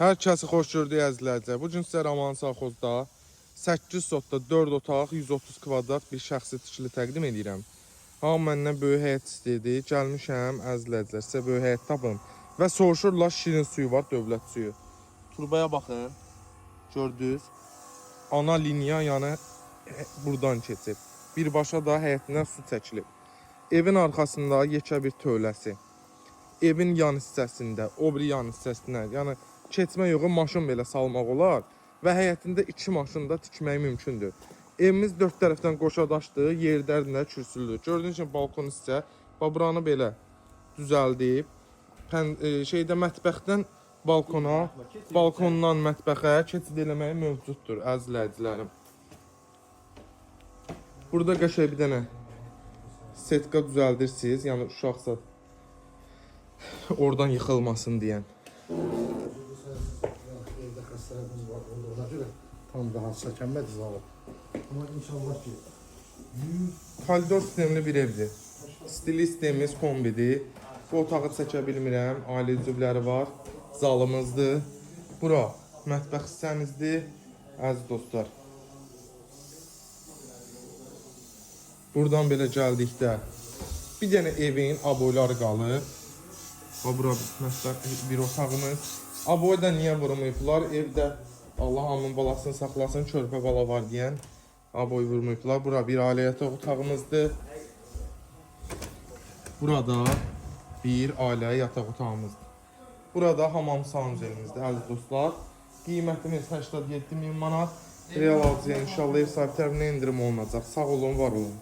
Hər kəsi xoş gördük əzizləyicilər. Bu gün sizə Roman Sovxozda 8 sotda 4 otaq, 130 kvadrat bir şəxsi tikili təqdim edirəm. Hamı məndən böyük həyət istəyirdi. Gəlmişəm əzizləyicilər, sizə böyük həyət tapın. Və soruşurlar şirin suyu var, dövlət suyu. Turbaya baxın. Gördünüz. Ana liniya yəni buradan keçib. Birbaşa da həyətindən su çəkilib. Evin arxasında yekə bir tövləsi. Evin yan hissəsində, o biri yan hissəsinə, yəni keçmə yoxu maşın belə salmaq olar və həyətində iki maşın da tikmək mümkündür. Evimiz dörd tərəfdən qoşadaşdır, yerlərində kürsülüdür. Gördüyünüz kimi balkon hissə, bax buranı belə düzəldib, şeydə mətbəxdən balkona, balkondan mətbəxə keçid eləmək mövcuddur əziz izləyicilərim. Burada qəşəng bir dənə setka düzəldirsiniz, yəni uşaqsa oradan yıxılmasın deyən. Evdə xəstələrimiz var olduğuna görə tam rahat çəkənmədi zalı. Amma inşallah ki 100 Koridor sistemli bir evdir. Stili sistemimiz kombidir. Bu otağı çəkə bilmirəm. Ailə üzvləri var. Zalımızdır. Bura mətbəx hissəmizdir. Əziz dostlar. Buradan belə gəldikdə bir dənə evin aboyları qalıb. Və bura mətbəx bir otağımız. Aboy da niyə vurmayıblar? Evdə Allah hamının balasını saxlasın, körpə bala var deyən aboy vurmayıblar. Bura bir ailə yataq otağımızdır. Burada bir ailə yataq otağımızdır. Burada hamam sanuzelimizdir əziz dostlar. Qiymətimiz 87 min manat. Real alıcıya inşallah ev sahibi tərəfindən endirim olunacaq. Sağ olun, var olun.